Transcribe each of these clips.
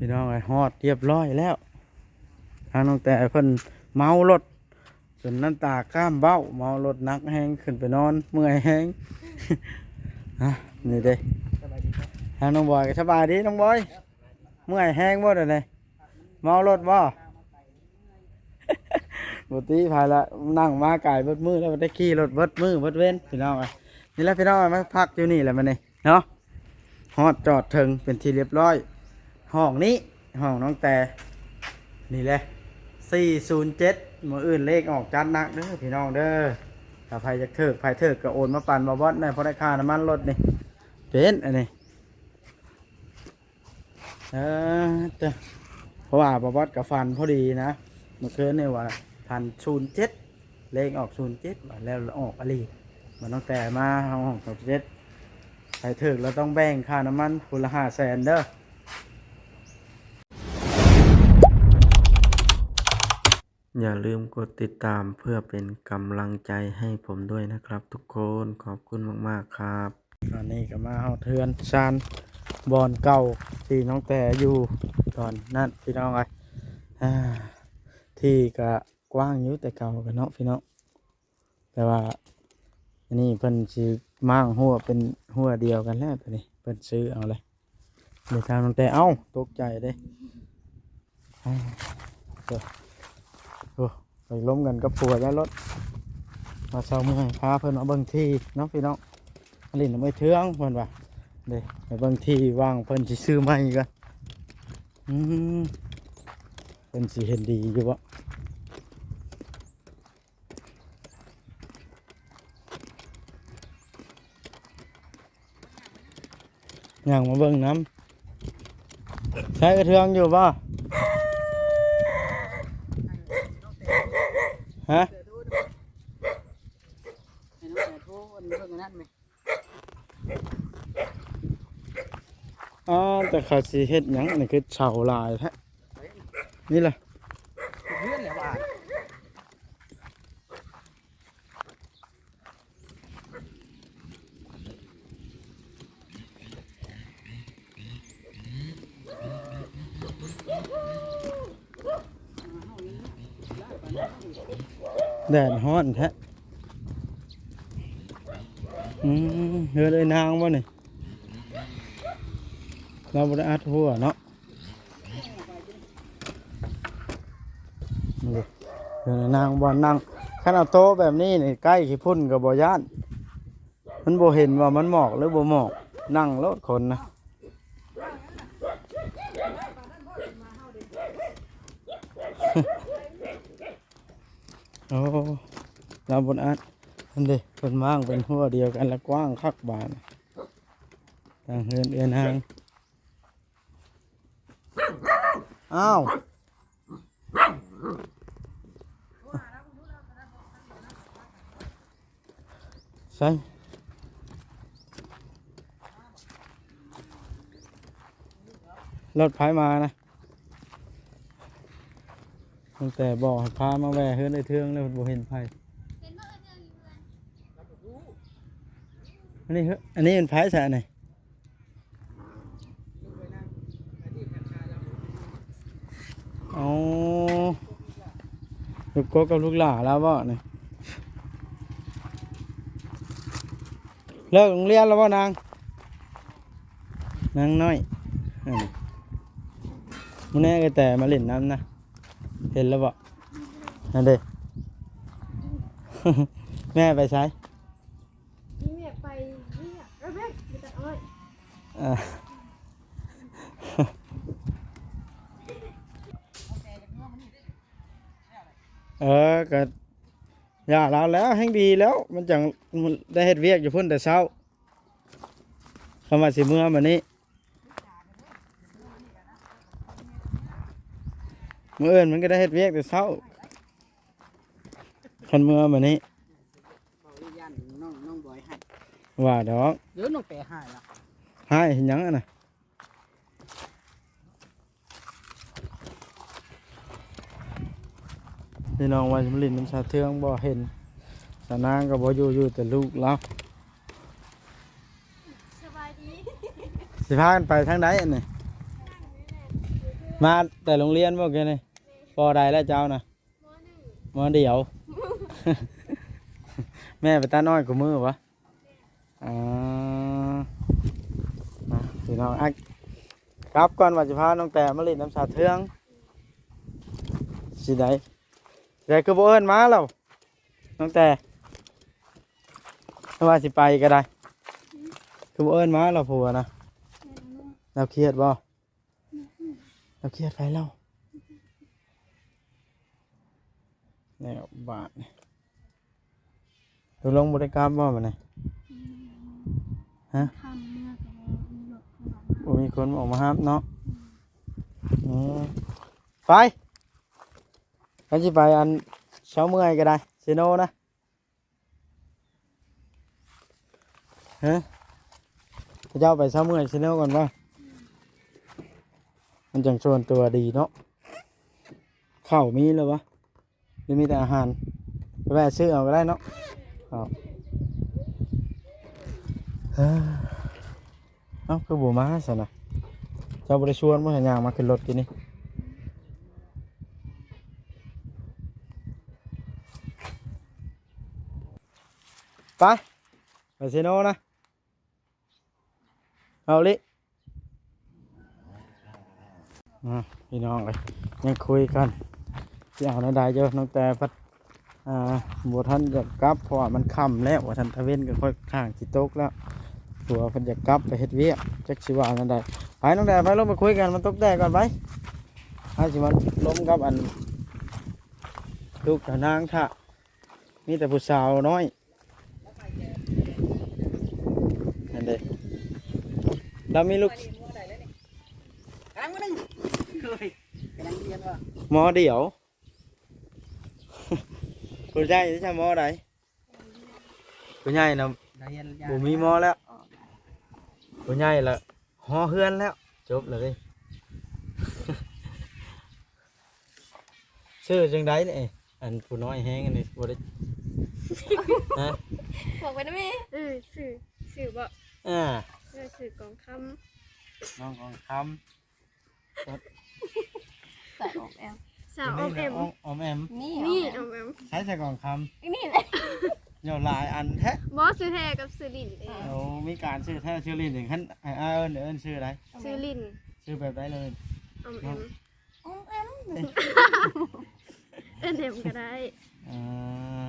ພີ່ນ້ອງເອີຍ ຮອດຮຽບຮ້ອຍແລ້ວ. ທາງນ້ອງແຕເພິ່ນເມົາລົດ ຈົນນ້ຳຕາກ້າມເບ້າ ເມົາລົດໜັກແຮງ ຂຶ້ນໄປນອນເມື່ອຍແຮງ. ຮະ ນີ້ເດ້ ສະບາຍດີ ທາງນ້ອງບອຍກໍສະບາຍດີ ນ້ອງບອຍ. ເມື່ອຍແຮງບໍ່ດຽວນີ້? ເມົາລົດບໍ່? ບໍ່ຕິໃຜລະ ນັ່ງມາກາຍເບິດມື້ແລ້ວ ໄດ້ຂີ່ລົດເບິດມື້ເບິດເວັນ ພີ່ນ້ອງເອີຍ. ນີ້ແຫຼະ ພີ່ນ້ອງເອີຍ ມາພັກຢູ່ນີ້ແຫຼະມື້ນີ້ເນາະ. ຮອດຈອດເຖິງເປັນທີ່ຮຽບຮ້ອຍ. ຫ້ອງນີ້ ຫ້ອງນ້ອງແຕ ນີ້ແຫຼະ ສີ່ສູນເຈັດ. ມື້ອື່ນເລກອອກ ຈັດໜັກເດີພີ່ນ້ອງເດີ. ຖ້າໃຜຢາກຖືກ ໃຜຖືກກໍໂອນມາປັ່ນບ່າວບອດແດ່ ພໍໄດ້ຄ່ານ້ຳມັນລົດນີ້. ເປັນອັນນີ້ ເອີ ເອີ ເພາະວ່າບ່າວບອດກໍຝັນພໍດີນະ ເມື່ອຄືນນີ້ວ່າຝັນສູນເຈັດ ເລກອອກສູນເຈັດ ບາດແລ້ວອອກອີ່ຫຼີ. ບາດນ້ອງແຕມາເຮົາອອກສູນເຈັດ ໃຜຖືກລະຕ້ອງແບ່ງຄ່ານ້ຳມັນຄົນລະຫ້າແສນເດີ. ຢ່າลืมกดติดตามเพื่อเป็นกำลังใจให้ผมด้วยนะครับทุกคน ขอบคุณมากๆ ครับ. ຕອນນີ້ກໍມາຮອດເຮືອນຊານບ່ອນເກົ່າທີ່ນ້ອງແຕຢູ່ຕອນນັ້ນ ພີ່ນ້ອງເອີຍ. ອ່າ ທີ່ກໍກວ້າງຢູ່ແຕ່ເກົ່າກັນເນາະ ພີ່ນ້ອງ. ແຕ່ວ່າອັນນີ້ເພິ່ນຊິມ້າງຮົ້ວເປັນຮົ້ວດຽວກັນແລ້ວ ໂຕນີ້ເພິ່ນຊື້ເອົາເລີຍ. ເດີນທາງຕັ້ງແຕ່ ເອົ້າ ຕົກໃຈເດ້. ໂອ້ ໄປລົມກັນກັບຜົວແລ້ວລົດ ວ່າເຊົາເມື່ອຍ ພາເພິ່ນມາເບິ່ງທີ່ເນາະ ພີ່ນ້ອງ. ມາຫຼິ້ນນຳເອື້ອຍເທືອງເພິ່ນວ່າເດ້. ໄປເບິ່ງທີ່ວ່າງ ເພິ່ນຊິຊື້ໃໝ່ກ່ອນ. ອືມ ເພິ່ນຊິເຫັນດີຢູ່ບໍ່? ຍ່າງມາເບິ່ງນຳ. ໃຊ້ກະເທືອງຢູ່ບໍ່? ຮະ? ອໍ ແຕ່ເຂົາຊິເຮັດຫຍັງ? ນີ້ຄືເສົາຫຼາຍແທ້. ນີ້ລະ ເຮືອນແຫຼະວ່າ ແດດຮ້ອນແທ້. ອືມ ເຮືອນເອື້ອຍນາງບໍ່ນີ້? ລາວບໍ່ໄດ້ອັດຫົວເນາະ. ນີ້ ເຮືອນນາງບ່ອນນັ່ງ. ຄັນເອົາໂຕະແບບນີ້ນີ້ ໃກ້ຂີ້ຝຸ່ນກໍບໍ່ຢ້ານ. ມັນບໍ່ເຫັນວ່າມັນໝອກຫຼືບໍ່ໝອກ. ນັ່ງໂລດຄົນນະ. ໂອ້ ລາວບໍ່ໄດ້ອັດ. ນັ້ນເດ້ ເພິ່ນມ້າງເປັນຮົ້ວດຽວກັນລະ ກວ້າງຄັກບາດ. ທາງເຮືອນເອື້ອຍນາງ. ອ້າວ ໃສ ລົດໃຜມານະ? ຕັ້ງແຕ່ບອກໃຫ້ພາມາແວ່ເຮືອນອ້າຍເທືອງແລ້ວ ບໍ່ເຫັນໃຜ. ອັນນີ້ ອັນນີ້ເປັນໃຜຊະນີ້? ອໍ ລູກກົກກັບລູກຫຼ້າລາວບໍ່ນີ້? ເລີກໂຮງຮຽນແລ້ວບໍ່ນາງ? ນາງນ້ອຍ ເອີ ມື້ແນກໍແຕ່ມາຫຼິ້ນນຳນະ ເຫັນແລ້ວບໍ່? ນັ້ນເດ້ ແມ່ໄປໃສ? ນີ້ແມ່ໄປວຽກ ເອີ ແມ່ໄປຕັດອ້ອຍ. ເອີ ເອີ ກໍຢ່າລາວແລ້ວ ແຮ່ງດີແລ້ວ ມັນຈັ່ງໄດ້ເຮັດວຽກຢູ່ພຸ້ນແຕ່ເຊົ້າ. ຄຳວ່າຊິເມືອມື້ນີ້ ມື້ອື່ນມັນກໍໄດ້ເຮັດວຽກແຕ່ເຊົ້າ ຄັນເມືອມື້ນີ້. ເວົ້າຢ້ານນ້ອງ ນ້ອງບອຍໃຫ້ ວ່າດອກ ເດີ ນ້ອງແປໃຫ້ລະ ໃຫ້ເຮັດຫຍັງຫັ້ນນະ? ພີ່ນ້ອງວ່າຊິມາຫຼິ້ນນຳສາວເທືອງ ບໍ່ເຫັນ ສາວນາງກໍບໍ່ຢູ່ ຢູ່ແຕ່ລູກລາວ. ສະບາຍດີ ຊິພາກັນໄປທາງໃດອັນນີ້? ທາງນີ້ແຫຼະ ມາແຕ່ໂຮງຮຽນບໍ່? ແກ່ນີ້ ປ.ໃດແລ້ວເຈົ້ານະ? ມ.ດຽວ. ແມ່ໄປຕັດອ້ອຍຄູ່ມື້ບໍ່? ອ່າ ມາພີ່ນ້ອງ ອ່ະ ກັບກ່ອນວ່າຊິພານ້ອງແຕມາຫຼິ້ນນຳສາວເທືອງ ຊິໄດ້ ແຕ່ຄືບໍ່ເອີ້ນມາແລ້ວ ນ້ອງແຕ ຖ້າວ່າຊິໄປກໍໄດ້ ຄືບໍ່ເອີ້ນມາແລ້ວ ຜົວນະ ລາວຄຽດບໍ່? ລາວຄຽດໃຜລາວ? ແລ້ວບາດນີ້ ຕົກລົງບໍ່ໄດ້ກັບບໍ່ບາດນີ້? ຮະ? ຄ່ຳເມື່ອກໍບໍ່ມີລົດເຂົ້າມາ ບໍ່ມີຄົນອອກມາຮັບເນາະ. ອືມ ອືມ ໄປ ຄັນຊິໄປອັນເຊົ້າເມື່ອຍກໍໄດ້ ເຊໂນນະ. ຮະ? ເຈົ້າໄປເຊົ້າເມື່ອຍຊິແລ້ວກ່ອນບໍ່? ມັນຈັ່ງສ່ວນຕົວດີເນາະ. ເຂົ້າມີແລ້ວບໍ່? ຫຼືມີແຕ່ອາຫານ? ໄປແວະຊື້ເອົາກໍໄດ້ເນາະ. ເອົາ ເອົ້າ ຄືບໍ່ມາຊັ້ນນະ? ເຈົ້າບໍ່ໄດ້ຊວນບໍ່? ຫາຍ່າງມາຂຶ້ນລົດກີ້ນີ້. ໄປ ໄປເຊໂນນະ ເອົາລິ. ອ່າ ພີ່ນ້ອງເອີຍ ຍັງຄຸຍກັນ ຊິເອົາແນວໃດຢູ່. ນ້ອງແຕພັດ ອ່າ ບໍ່ທັນຢາກກັບ ເພາະວ່າມັນຄ່ຳແລ້ວວ່າຊັ້ນ ຕາເວັນກໍຄ່ອນຂ້າງຊິຕົກແລ້ວ ຜົວເພິ່ນຢາກກັບໄປເຮັດວຽກ ຈັກຊິວ່າແນວໃດ. ໄປ ນ້ອງແຕ ໄປລົງໄປຄຸຍກັນ ມັນຕົກແດດກ່ອນ ໄປ ໃຫ້ຊິມາລົມກັບອັນ ລູກເຈົ້ານາງຖ້າ ມີແຕ່ຜູ້ສາວນ້ອຍ ນັ້ນເດ້ ລາວມີລູກ ກຳລັງມາໜຶ່ງ ໂອ້ຍ ກຳລັງຮຽນວ່າ ມໍດຽວ ຜູ້ໃຫຍ່ຈະມໍໃດ? ຜູ້ໃຫຍ່ນະ ລາວຮຽນ ບໍ່ມີມໍແລ້ວ ຜູ້ໃຫຍ່ລະຫໍເຮືອນແລ້ວ ຈົບແລ້ວເດ້. ຊື່ຈັ່ງໃດນີ້? ອັນຜູ້ນ້ອຍແຮງອັນນີ້ບໍ່ໄດ້ ຮະ? ບອກໄປນະແມ່. ເອີ ຊື່ ຊື່ບໍ? ອ່າ ເອີ ຊື່ກອງຄຳ ນ້ອງກອງຄຳ ສາວອອມແອມ ສາວອອມແອມ ນີ້ ອອມແອມ ນີ້ ນີ້ອອມແອມ ໃສສາວກອງຄຳ? ນີ້ແຫຼະ ເຈົ້າຫຼາຍອັນແທ້. ບໍ່ ຊື່ແທ້ກັບຊື່ຫຼິ້ນເອງ. ໂອ້ ມີການຊື່ແທ້ຊື່ຫຼິ້ນເອງ. ຄັນໃຫ້ອ້າຍເອີ້ນ ເອີ້ນຊື່ໃດ? ຊື່ຫຼິ້ນ. ຊື່ແບບໃດເລີຍ? ອອມແອມ ນ້ອງ ອອມແອມ ເອີ້ນແອມກໍໄດ້. ອ່າ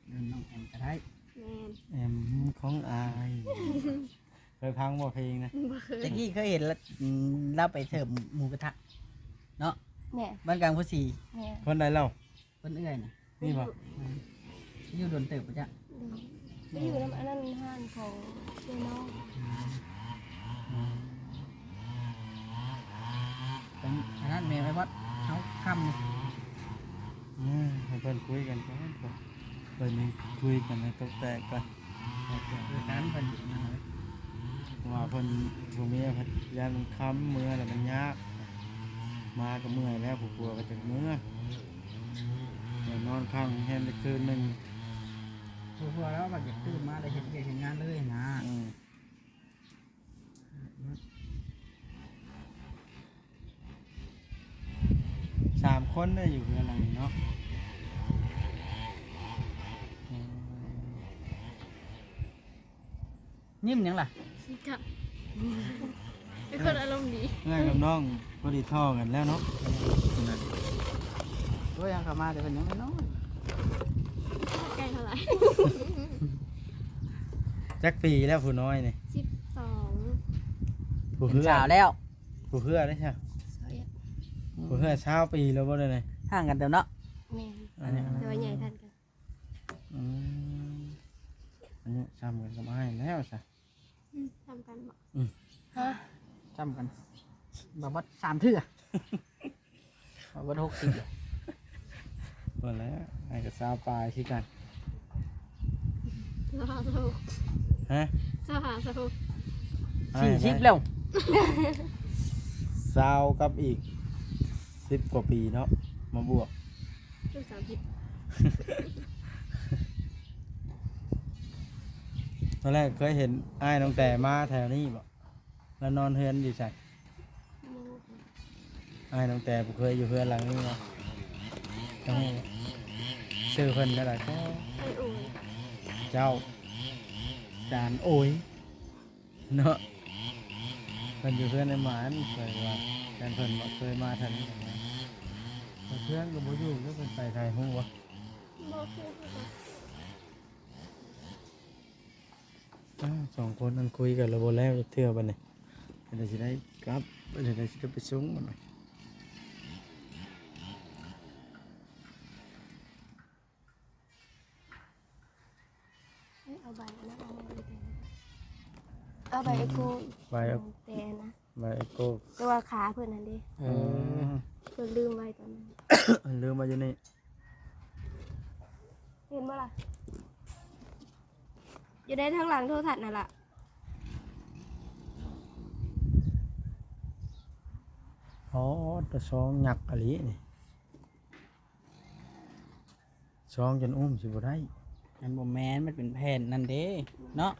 ເອີ້ນນ້ອງແອມກໍໄດ້. ແມ່ນ ແອມຂອງອ້າຍ. ເຄີຍຟັງບໍ່ເພງນະ? ບໍ່ເຄີຍ. ແຕ່ກີ້ເຄີຍເຫັນລະ ອືມ ລາວໄປເສີບໝູກະທະເນາະ. ແມ່ນ ບ້ານກາງພູສີ. ແມ່ນ ຄົນໃດລາວ? ເພິ່ນເອື້ອຍນະ ນີ້ບໍ່? ແມ່ນ ຢູ່ດົນເຕີບບໍ່ຈັກ? ໄປຢູ່ນຳອັນນັ້ນ ຮ້ານຂອງເອື້ອຍນ້ອງ. ອືມ ເປັນອັນນັ້ນແມ່ໄອ້ບອດ ເຮົາຄ່ຳນີ້. ເອີ ໃຫ້ເພິ່ນຄຸຍກັນກ່ອນ ເພິ່ນຄຸຍກັນໃຫ້ຕົກແຕກກ່ອນ. ເອີ ເພິ່ນ ເພິ່ນ ເພາະວ່າເພິ່ນ ຜົວເມຍເພິ່ນຢ້ານມັນຄ່ຳ ເມືອແລ້ວມັນຍາກ ມາກໍເມື່ອຍແລ້ວ ຜູ້ຜົວກໍຈະເມືອ ໄດ້ນອນຄ້າງໂຮງແຮມໄດ້ຄືນໜຶ່ງ. ຜູ້ຜົວລາວກໍຢາກຕື່ນມາແລ້ວເຮັດວຽກເຮັດງານເລີຍນະ. ອືມ. ສາມຄົນໄດ້ຢູ່ເຮືອນຫຼັງນີ້ເນາະ. ອືມ ຍິ້ມຫຍັງລະ? ຈັກ ເປັນຄົນອາລົມດີ. ເອື້ອຍກັບນ້ອງພໍດີທໍ່ກັນແລ້ວເນາະ. ໂອ້ຍ ຍັງເຂົ້າມາແຕ່ເພິ່ນຍັງນ້ອຍ. ໃກ້ເທົ່າໃດ? ຈັກປີແລ້ວຜູ້ນ້ອຍນີ້? ສິບສອງ. ຜູ້ເຮືອ ເປັນສາວແລ້ວ. ຜູ້ເຮືອໄດ້ຊະ? ຊາວເອັດ. ຜູ້ເຮືອຊາວປີແລ້ວບໍ່? ໄດ້ ຫ່າງກັນເຕີບເນາະ. ແມ່ນ ອັນນີ້ ແຕ່ວ່າໃຫຍ່ທັນກັນ. ອືມ ອາຍຸສ່ຳກັນກັບອ້າຍແລ້ວຊະ. ອືມ ສ່ຳກັນບໍ? ອືມ ຮະ ສ່ຳກັນ ບາບອດສາມເທື່ອ. ເອົາເບິດຫົກສິບ ເບິດແລ້ວ. ອ້າຍກໍຊາວປາຍຄືກັນ. ຊາວຫ້າ ຊາວຫົກ. ຮະ? ຊາວຫ້າ ຊາວຫົກ. ອ້າຍ ສີ່ສິບແລ້ວ. ຊາວກັບອີກສິບກວ່າປີເນາະ ມາບວກ. ເກືອບສາມສິບ. ຕອນແລກເຄີຍເຫັນອ້າຍນ້ອງແຕມາແຖວນີ້ບໍ? ລາວນອນເຮືອນຢູ່ໃສ? ບໍ່. ອ້າຍນ້ອງແຕບໍ່ເຄີຍຢູ່ເຮືອນຫຼັງນີ້ເນາະ. ຕ້ອງ ຊື່ເພິ່ນແນວໃດ? ກໍ ອ້າຍໂອຍ. ເຈົ້າ ຈານໂອຍເນາະ. ເພິ່ນຢູ່ເຮືອນອ້າຍໝານ ຂ້ອຍວ່າ ແຕ່ເພິ່ນບໍ່ເຄີຍມາທາງນີ້ນະ. ເພື່ອນກໍບໍ່ຢູ່ ແລ້ວເພິ່ນໄປໃສຮູ້ບໍ່? ບໍ່ຮູ້ຄືກັນ. ອ້າວ ສອງຄົນນັ້ນຄຸຍກັນແລ້ວບໍ່ແລ້ວຈັກເທື່ອບັດນີ້. ເພິ່ນຊິໄດ້ກັບ ເພິ່ນຊິໄດ້ໄປສົ່ງບັດນີ້. ເອົາໃບອັນນັ້ນອອກມາເລີຍ ເອົາໃບເອໂກ ໃບເອໂກ ແຕ່ນະ ໃບເອໂກ ແຕ່ວ່າຂາເພິ່ນຫັ້ນເດ້. ເອີ ເພິ່ນລືມໄວ້ຕອນນັ້ນ ເພິ່ນລືມໄວ້ຢູ່ນີ້. ເຫັນບໍ່ລະ? ຢູ່ໃນທາງຫຼັງໂທລະທັດນັ້ນລະ. ອໍ ຕາຊອງຍັກອີ່ຫຼີນີ້ ຊອງຈົນອຸ້ມຊິບໍ່ໄດ້. ມັນບໍ່ແມ່ນ ມັນເປັນແຜ່ນນັ້ນເດ້ເນາະ.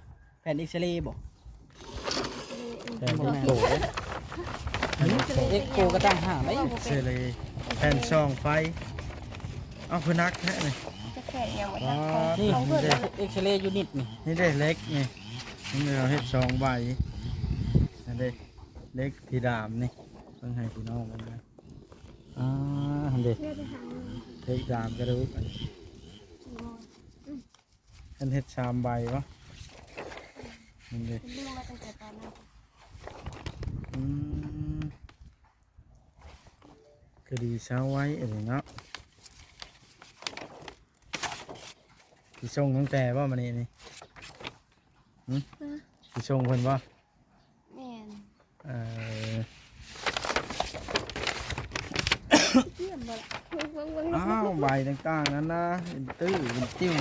ແຜ່ນເອັກຊະເລບໍ? ແຜ່ນເອັກໂກເດ້. ເອັກໂກກໍຕ່າງຫາກເດ້. ເອັກຊະເລ ແຜ່ນສ່ອງໄຟ. ເອົາ ຄືໜັກແທ້ນີ້. ຈະແຂກຫຍັງບໍ່ຈັກຂອງ ນີ້ ຂອງເພິ່ນ ເອັກຊະເລຢູນິດນີ້. ນີ້ເດ້ເຫຼັກນີ້ ນີ້ເຮົາເຮັດສອງໃບ. ອັນເດ້ເຫຼັກທີ່ດາມນີ້ ເບິ່ງໃຫ້ພີ່ນ້ອງເບິ່ງນະ. ອ່າ ຫັ້ນເດ້ ເຫຼັກດາມກະດູກ ອັນ ເພິ່ນເຮັດສາມໃບບໍ? ນັ້ນເດ້ ລືມມາຕັ້ງແຕ່ຕອນນັ້ນ. ອືມ ກະດີເຊົາໄວອັນນີ້ເນາະ. ຊິສົ່ງຕັ້ງແຕ່ບໍມື້ນີ້ນີ້? ຫຶ? ຮະ? ຊິສົ່ງເພິ່ນບໍ? ແມ່ນ. ເອີ ກຽມບໍ່ລະ? ເບິ່ງໆໆ ອ້າວ ໃບຕ່າງໆນານາ ເປັນຕື້ເປັນຕິວ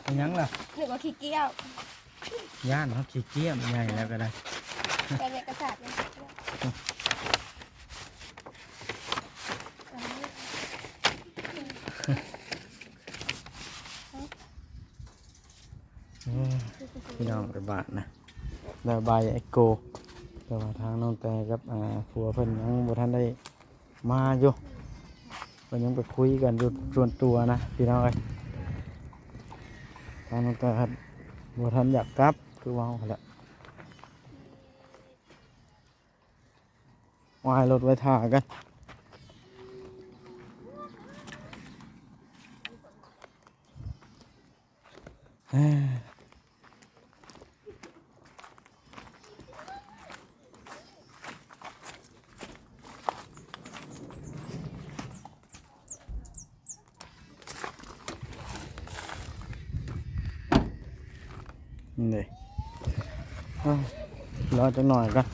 ເປັນຫຍັງລະ? ນຶກວ່າຂີ້ກ້ຽມ. ຢ້ານເຮົາຂີ້ກ້ຽມໃຫຍ່ແລ້ວກໍໄດ້. ແຕ່ເປັນກະສັດຍັງຂີ້ກ້ຽມ. ໂອ້ຍ ພີ່ນ້ອງໄປບາດນະ ໄດ້ໃບເອໂກ ແຕ່ວ່າທາງນ້ອງແຕກັບ ອ່າ ຜົວເພິ່ນຍັງບໍ່ທັນໄດ້ມາຢູ່ ເພິ່ນຍັງໄປຄຸຍກັນຢູ່ສ່ວນຕົວນະ ພີ່ນ້ອງເອີຍ. ທາງນ້ອງແຕບໍ່ທັນຢາກກັບ ຄືເວົ້າຫັ້ນແຫຼະ. ວາຍລົດໄວ້ຖ້າກັນ. ນີ້ ເອີ ລໍຈັກໜ້ອຍກ່ອນ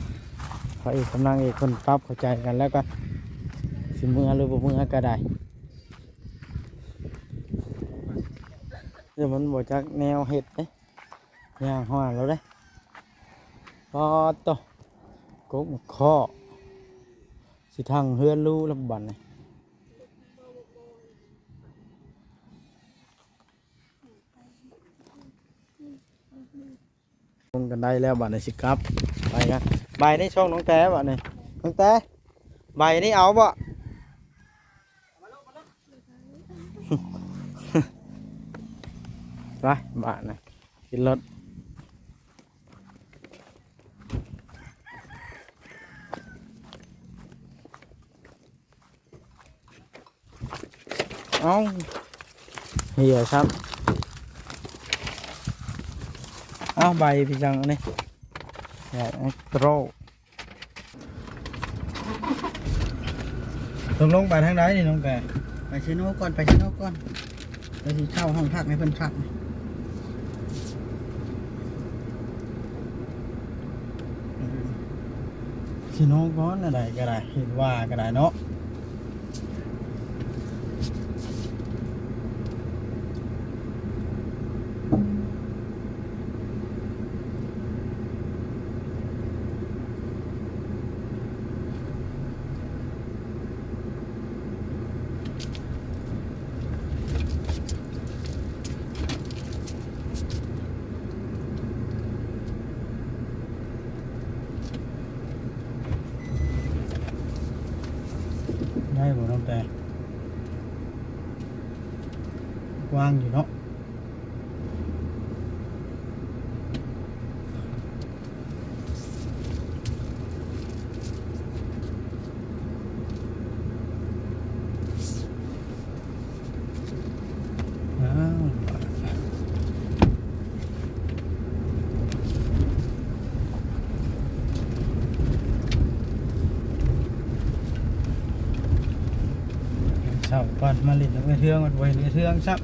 ພະເອກກັບນາງເອກເພິ່ນປັບເຂົ້າໃຈກັນແລ້ວກໍ ຊິເມືອຫຼືບໍ່ເມືອກໍໄດ້. ແຕ່ມັນບໍ່ຈັກແນວເຮັດເດ້ ຍ່າງຮອດແລ້ວເດ້. ປາໂຕ ກົກໝາກເຄາະ ຊິທັງເຮືອນຫຼູແລ້ວບັດນີ້. ລົງກັນໄດ້ແລ້ວ ບາດນີ້ຊິກັບໄປນະ. ໃບນີ້ ຊ່ອງນ້ອງແຕ ບາດນີ້ ນ້ອງແຕ ໃບນີ້ເອົາບໍ່? ໄປ ບາດນີ້ ຂຶ້ນລົດ. ເອົ້າ ເຫື່ອຊ້ຳ. ເອົ້າ ໃບພີ່ຈັ່ງອັນນີ້ ແບບໂຕຣ. ຕົກລົງໄປທາງໃດນີ້ນ້ອງແປ? ໄປເຊໂນກ່ອນ ໄປເຊໂນກ່ອນ. ແລ້ວຊິເຊົ່າຫ້ອງພັກໃຫ້ເພິ່ນພັກ. ຊິນອນກ່ອນ ອັນໃດກໍໄດ້ ເຮັດວ່າກໍໄດ້ເນາະ. ເ ໄດ້ບໍ່ນ້ອງແຕ? ກວ້າງຢູ່ເນາະ. ອ້າວ ເຊົ້າກ່ອນ ມາຫຼິ້ນນຳເອື້ອຍເທືອງ ມັນບໍ່ເຫັນເອື້ອຍເທືອງຊ້ຳ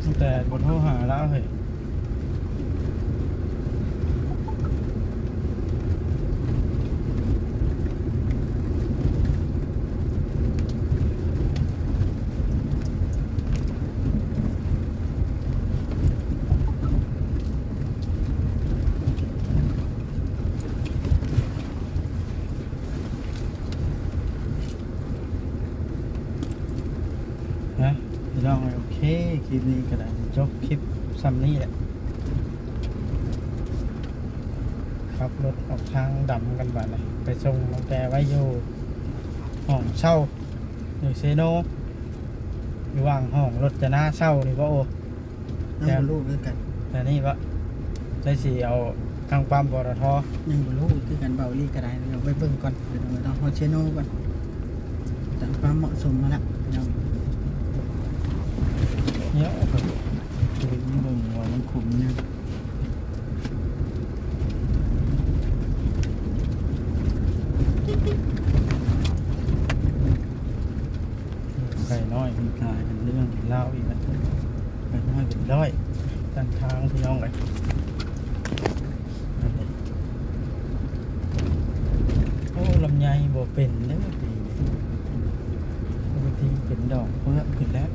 ຕັ້ງແຕ່ບໍ່ໂທຫາລາວເຮີ້ຍ. ນະ ພີ່ນ້ອງເອີຍ ໂອເຄ ຄລິບນີ້ກໍໄດ້ຈົບຄລິບຊ່ຳນີ້ແຫຼະ. ຂັບລົດອອກທາງດຳກັນບາດນີ້ ໄປສົ່ງນ້ອງແຕ່ໄວ້ຢູ່ຫ້ອງເຊົ່າ ຢູ່ເຊໂນ ຢູ່ຫວ່າງຫ້ອງລົດຈະນາເຊົ່ານີ້ບໍ່ໂອ? ຍັງບໍ່ຮູ້ຄືກັນ ແຖວນີ້ບໍ່? ໄດ້ຊິເອົາທາງປ້ຳ ປຕທ ຍັງບໍ່ຮູ້ຄືກັນ ເວົ້າອີ່ຫຼີກໍໄດ້ ດຽວໄປເບິ່ງກ່ອນ ດຽວເຮົາຮອດເຊໂນກ່ອນ ຕາມຄວາມເໝາະສົມຫັ້ນລະ ພີ່ນ້ອງ. ດຽວເບິ່ງວ່າມັນຄຸ້ມຍັງ. ໄກ່ນ້ອຍເພິ່ນກາຍເປັນເລື່ອງເປັນລາວອີກແລ້ວ ໄກ່ນ້ອຍເປັນຮ້ອຍ ຕັ້ງທາງ ພີ່ນ້ອງເອີຍ. ໂອ້ ລຳໄຍບໍ່ເປັນເດີ້ປີນີ້ ປົກກະຕິເປັນດອກເປືອກຂຶ້ນແລ້ວ.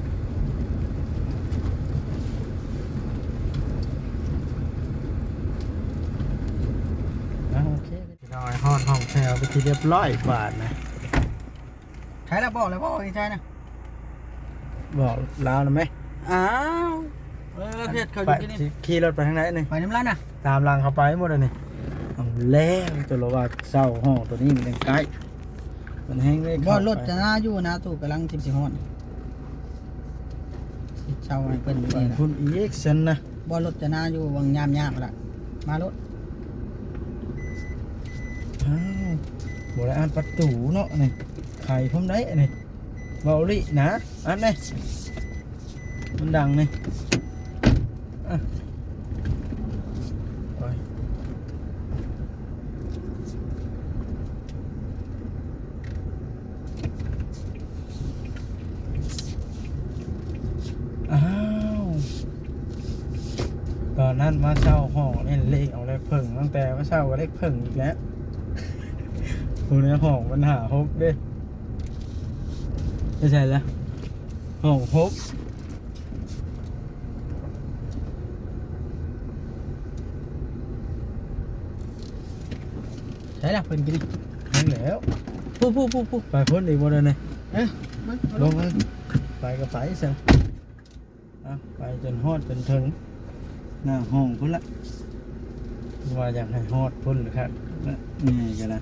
ອ້າວ ໂອເຄ ພີ່ນ້ອງ ຮອດຫ້ອງແຖວເປັນທີ່ຮຽບຮ້ອຍບາດນະ. ໃຊ່ລະ ບອກແລ້ວບໍ່ ໃຊ່ນະ ບອກລາວນຳແມ. ອ້າວ ເອີ ລາວເຮັດເຂົາຢູ່ທີ່ນີ້ ຂີ່ລົດໄປທາງໃດນີ້? ໄປນຳລາວນະ ຕາມຫຼັງເຂົາໄປໝົດອັນນີ້. ເອົາແລ້ວ ຕົວລະວ່າເຊົ່າຫ້ອງຕົວນີ້ມັນຍັງໃກ້ ມັນແຮງເລີຍ. ບໍ່ ລົດຈະນາຢູ່ນາຕູ້ກຳລັງຊິ ຊິຮອດ ເຊົ່າໃຫ້ເພິ່ນຢູ່ ໄປພຸ້ນອີກຊັ້ນນະ. ບໍ່ ລົດຈະນາຢູ່ວັງຍາມຍາມລະ ມາໂລດ. ອ້າວ ບໍ່ໄດ້ອັດປະຕູເນາະນີ້ ໄຂພ້ອມໄດ້ອັນນີ້ ເວົ້າອີ່ຫຼີນະ ອັດແດ່ ມັນດັງນີ້. ອະ ໂອ້ຍ. ອ້າວ ຕອນນັ້ນມາເຊົ່າຫ້ອງນີ້ ເລກອອກເລກເຜິ້ງ ຕັ້ງແຕ່ມາເຊົ່າກໍເລກເຜິ້ງອີກແລ້ວ. ຜູ້ໃນຫ້ອງມັນຫ້າຫົກເດ້ ໄປໃສລະ ຫ້ອງຫົກ. ໃຊ່ລະເພິ່ນກິນນີ້ ນັ້ນແຫຼ້ວ ຜູ້ໆໆໆ ໄປພຸ້ນອີກບໍ່ໄດ້ນີ້. ເອີ ເບິ່ງ ລົງ ໄປກໍໄປຊັ້ນ ອ່ະ ໄປຈົນຮອດຈົນເຖິງໜ້າຫ້ອງພຸ້ນລະ ວ່າຢາກໃຫ້ຮອດພຸ້ນລະຄັກ ນີ້ກໍໄດ້.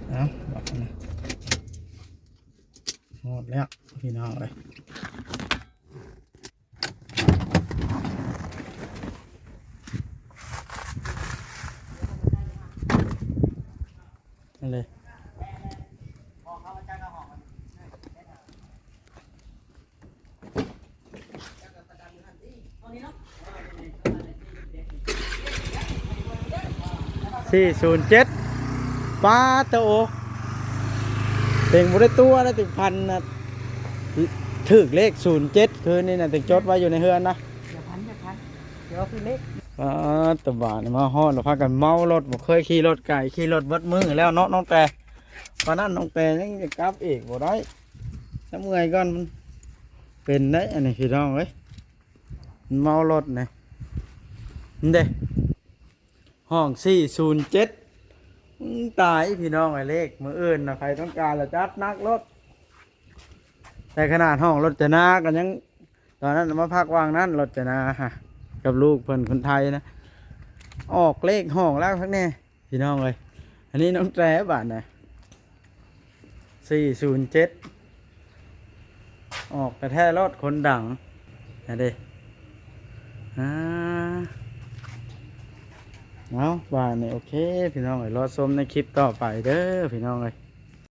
ເອົາ ບາດນີ້ຮອດແລ້ວ ພີ່ນ້ອງເອີຍ. ນັ້ນເລີຍ ສີ່ສູນເຈັດ ປາດໂຕ ເຕັງບໍ່ໄດ້ຕົວະ ເຕັງພັນນະ ຖືກເລກສູນເຈັດ ຄືນນີ້ນະ ເຕັງຈົດໄວ້ຢູ່ໃນເຮືອນນະ. ດຽວພັນ ດຽວພັນ ດຽວເອົາຄືນເລກ. ປາດໂຕ ບາດນີ້ມາຮອດແລ້ວ ພາກັນເມົາລົດ ບໍ່ເຄີຍຂີ່ລົດໄກ ຂີ່ລົດເບິດມື້ແລ້ວເນາະນ້ອງແຕ່. ປານນັ້ນນ້ອງແຕ່ຍັງຈະກັບອີກບໍ່ໄດ້ ຈະເມື່ອຍກ່ອນ ມັນເປັນໄດ໋ ອັນນີ້ພີ່ນ້ອງເອີຍ ມັນເມົາລົດນີ້ ນີ້ເດ້. ຫ້ອງສີ່ສູນເຈັດ ອືມ ຕາຍພີ່ນ້ອງເອີຍ ເລກມື້ອື່ນນະ ໃຜຕ້ອງການລະຈັດໜັກໂລດ. ແຕ່ຂະໜາດຫ້ອງລົດຈະນາກໍຍັງ ຕອນນັ້ນມາພັກວາງນັ້ນ ລົດຈະນາຫະ ກັບລູກເພິ່ນຄົນໄທນະ ອອກເລກຫ້ອງແລ້ວຄັກແນ່ພີ່ນ້ອງເອີຍ. ອັນນີ້ນ້ອງແຕບາດນະ ສີ່ສູນເຈັດ ອອກແທ້ໆໂລດ ຄົນດັງ ຫັ້ນເດ້. ອ່າ ເອົາ ບາດນີ້ໂອເຄພີ່ນ້ອງເອີຍ ລໍຊົມໃນຄລິບຕໍ່ໄປເດີພີ່ນ້ອງເອີຍ.